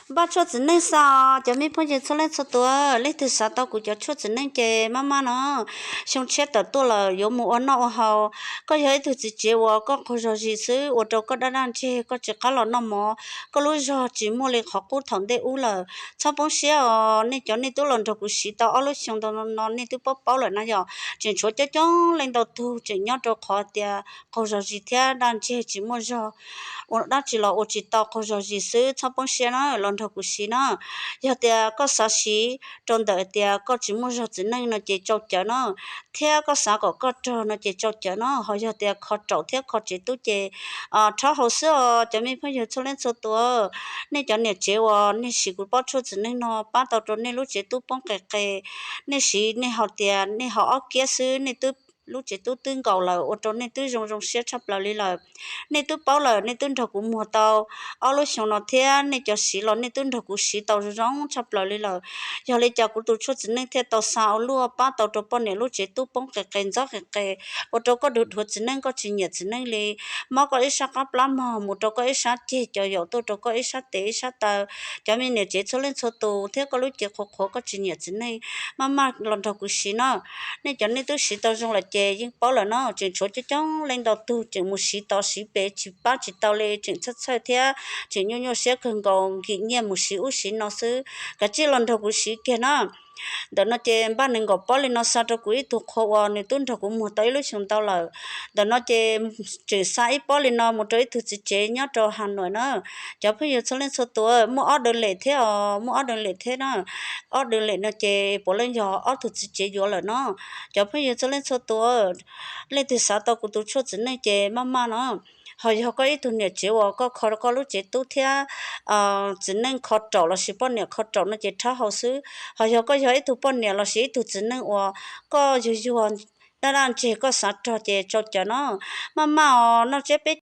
Npaj tshuaj txiv neej xa os cov me phooj ywg txhua leej txhua tus. Leej twg xav tau kuv cov tshuaj txiv neej ces maj maj no, xyoo tshiab tawm tuaj lawm yuav mus ua noj ua haus. Koj yog ib tug txiv tsev uas koj qaug zog zis xwb ua rau koj daj daj ntseg, koj tsis qab los noj mov, koj lub zog tsis muaj li qhov qub thaum ntej ub lawm, txhob poob siab os. Nej cov nej twb los nrog kuv siv tau ob lub xyoo ntau no nej twb paub paub lawm na yom. Tseem tshuav coob coob leej ntau tug tseem nyob rau qhov tias qaug zog zis thiab daj ntseg tsis muaj zog, ua dab tsi los ua tsis tau, qaug zog zis xwb, txhob poob siab na, los nrog kuv siv na. Yog tias koj xav siv rau ntawm tias koj tsis muaj zog txiv neej no ces tsau cawv na, thiab koj xav kom koj rog no ces tsau cawv na. Ho yog tias kho raum thiab kho tsev tub ces rhaub hau xwb os cov me phooj ywg txhua leej txhua tus. Nej cov niam tsev uas nej siv kuv pob tshuaj txiv neej no pab tau rau nej lub tsev tub poob qes qes, nej siv nej ho tias nej ho ob kiab xwb nej twb lub tsev tub twb nkaus lawm ua rau nej twb zoo zoo siab tshaj plaws li lawm. Nej twb paub lawm, nej twb nrog kuv muag tau ob lub xyoo no thiab nej cov siv los nej twb nrog kuv siv tau zoo zoo tshaj plaws li lawm. Yog li cas kuv tus tshuaj txiv neej thiaj tau xa ua luaj pab tau rau poj niam lub tsev tub poob qes qes ntxob qes qes, ua rau koj dhuav dhuav txiv neej koj tsis nyiam txiv neej li, mob koj ib sab qab plab mog mus rau koj ib sab ceg, cov yaum tuaj rau koj ib sab tes ib sab taw. Cov me niam tsev txhua leej txhua tus thiab koj lub cev qhuav qhuav koj tsis nyiam txiv neej, maj maj los nrog kuv siv no. Nej cov nej twb siv tau zoo lawm ces yeej paub lawm no, tseem tshuav coob coob leej ntau tug tseem mus siv tod siv pem tsis pab tsis tau li, tseem txhawj txhawj thiab tseem nyuaj nyuaj siab kawg nkaus nkim nyiaj mus siv ub siv no xwb. Kav tsij los nrog kuv siv kiag na. Ntawm no ces npaj nees nkaum pob li no xa rau kuv ib tug qhua uas nws twb nrog kuv muag tau ib lub xyoo ntau lawm. Ntawm no ces tseem xa ib pob li no mus rau ib tug txiv tsev nyob rau Has Nuam na. Cov phooj ywg txhua leej txhua tus, muaj ob daws lem thiab os, muaj ob daws lem thiab na. Ob daws lem no ces puav leej yog ob tug txiv tsev yuav lawm no. Cov phooj ywg txhua leej txhua tus, leej twg xav tau kuv tus tshuaj txiv neej ces maj maj no. Ho yog koj ib tug niam tsev uas koj kho koj lub tsev tub thiab txiv neej kho raum lossis poj niam kho raum no ces rhaub hau xwb. Ho yog koj yog ib tug poj niam lossis ib tug txiv neej uas koj yuag yuag daj daj ntseg koj xav rog ces tsau cawv no. Maj maj os, noj tsiab peb